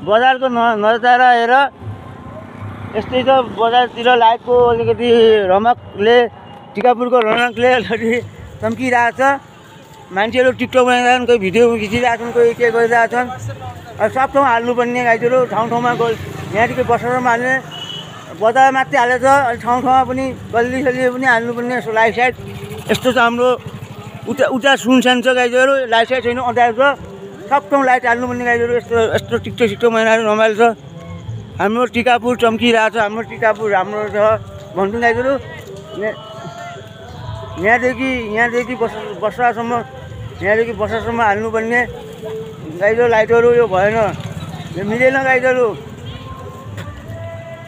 बजारको नजारा हेर यस्तै छ। बजारतिर लाइटको अलिकति रमकले टिकापुरको रौनकले अलिकति चम्किरहेछ। मान्छेहरू टिकटक बनाइरहेछन्, कोही भिडियो खिचिरहेछन्, कोही के गरिरहेछन्। सब ठाउँ हाल्नुपर्ने गाईहरू ठाउँ ठाउँमा यहाँदेखि बसारमा हाल्ने बजार मात्रै हालेछ। ठाउँ ठाउँमा पनि गल्ली सल्ली पनि हाल्नुपर्ने यसो लाइट साइट। यस्तो छ हाम्रो उता सुनसान छ गाईहरू, लाइट साइट छैन, अँध्यारो छ। सब ठाउँ लाइट हाल्नुपर्ने गाईहरू। यस्तो टिकटक बनाएर रमाइलो छ। हाम्रो टिकापुर चम्किरहेछ। हाम्रो टिकापुर राम्रो छ भन्छु गाईहरू। यहाँदेखि बसासम्म हाल्नुपर्ने गाईहरू लाइटहरू यो भएन, यो मिलेन गाईहरू।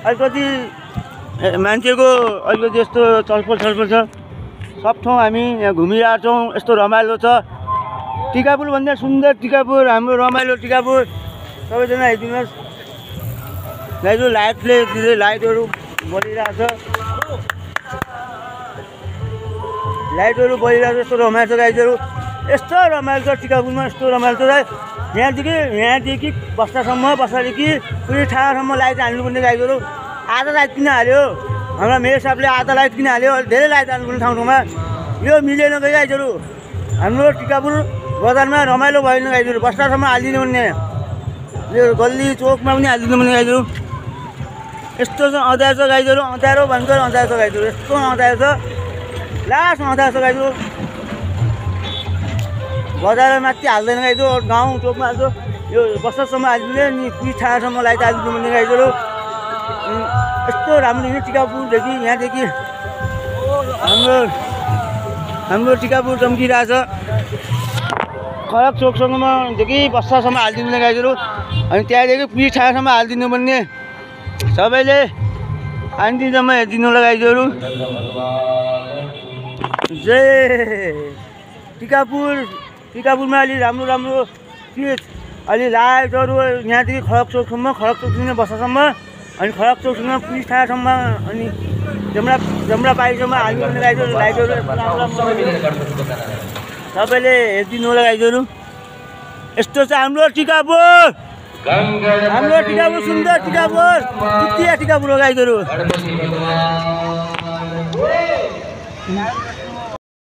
अलिकति मान्छेको अलिकति यस्तो छलफल छ। सब ठाउँ हामी यहाँ घुमिरहेछौँ। यस्तो रमाइलो छ टिकापुर भन्दा सुन्दर टिकापुर, हाम्रो रमाइलो टिकापुर। सबैजना हेरिदिनुहोस् गाईहरू। लाइटहरू बलिरहेछ, यस्तो रमाइलो छ गाईहरू। यस्तो रमाइलो छ टिकापुरमा, यस्तो रमाइलो छ। यहाँदेखि बस्दादेखि पुरै ठाउँसम्म लाइट हाल्नुपर्ने गाईहरू। आधा लाइट किन हाल्यो हाम्रा मेयर साहबले, आधा लाइट किन हाल्यो? धेरै लाइट हाल्नुपर्ने ठाउँ ठाउँमा यो मिलेन गाईहरू। हाम्रो टिकापुर बजारमा रमाइलो भएन गाईहरू। बस्दासम्म हालिदिनु पर्ने, यो गल्ली चोकमा पनि हालिदिनु पर्ने गाईहरू। यस्तो छ अँध्यारो छ गाईहरू। अँध्यारो भन्छ अँध्यारो छ गाईहरू। यस्तो अँध्यारो छ, लास्टमा अँध्यारो छ गाईहरू। बजारमा माथि हाल्दैन गाईहरू, गाउँ चोकमा हाल्छ। यो बस्दासम्म हालिदिने अनि पुरै ठाउँसम्म लाइट हालिदिनु पर्ने गाईहरू। यस्तो राम्रो छ टिकापुरदेखि। यहाँदेखि हाम्रो टिकापुर चम्किरहेछ। खडक चोकसम्मदेखि बस्दासम्म हालिदिनु पर्ने गाईहरू। अनि त्यहाँदेखि पुरै ठाउँसम्म हालिदिनु पर्ने। सबैले आन्टीसम्म हेरिदिनु होला गाईहरू। जय टिकापुरमा अलि राम्रो के अलि लाइटहरू यहाँदेखि खडक चोकसम्म बस्दासम्म, अनि खडक चोकसम्म पुलिस थानासम्म, अनि जमरा पारीसम्म हाल्नुपर्ने गाईहरू। लाइटहरू सबैले हेरिदिनु होला गाईहरू। यस्तो छ हाम्रो टिकापुर, सुन्दर टिकापुर, टिकापुर हो गाईहरू।